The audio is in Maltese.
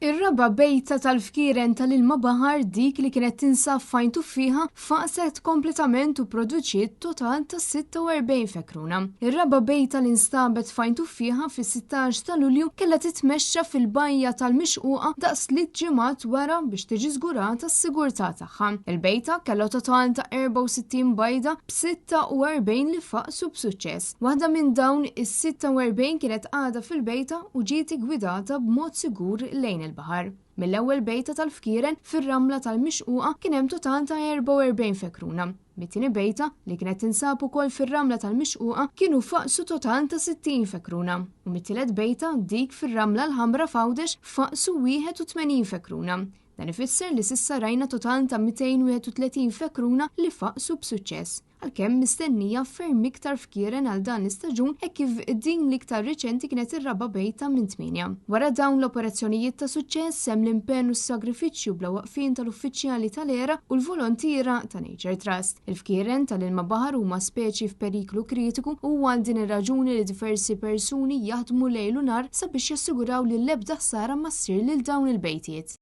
Ir-raba' bejta tal-fkieren tal-ilma baħar, dik li kienet tinsab f'Għajn Tuffieħa, faqset kompletament u pproduċiet total ta' 46 fekruna. Ir-raba' bejta li nstabet f'Għajn Tuffieħa fis-16 ta' Lulju kellha titmexxa fil-bajja tal-Mixquqa daqs tliet ġimgħat wara biex tiġi żgurata s-sigurtà tagħha. Il-bejta kellha total ta' 64 bajda b'46 li faqsu b'suċċess. Waħda minn dawn is-46 kienet għadha fil-bejta u ġiet iggwidata b'mod sigur lejn il-baħar. Mill-ewwel bejta tal-fkieren fir-ramla tal-Mixquqa kien hemm total ta' 44 fekruna. Mit-tieni bejta, li kienet tinsab ukoll fir-ramla tal-Mixquqa, kienu faqsu total ta' 60 fekruna. U mit-tielet bejta, dik fir-Ramla l-Ħamra f'Għawdex, faqsu 81 fekruna. Dan ifisser li s'issa rajna total ta' 231 fekruna li faqsu b'suċċess. Għalkemm mistennija ferm iktar fkieren għal dan l-istaġun hekk kif din l-iktar riċenti kienet ir-raba' bejta minn tmienja. Wara dawn l-operazzjonijiet ta' suċċess hemm l-impenn u s-sagrifiċċju bla waqfien tal-uffiċjali tal-ERA u l-volontiera ta' Nature Trust. Il-fkieren tal-ilma baħar huma speċi f'periklu kritiku u huwa għal din ir-raġuni li diversi persuni jaħdmu lejl u nhar sabiex jassiguraw li l-ebda ħsara ma ssir lil dawn il-bejtiet.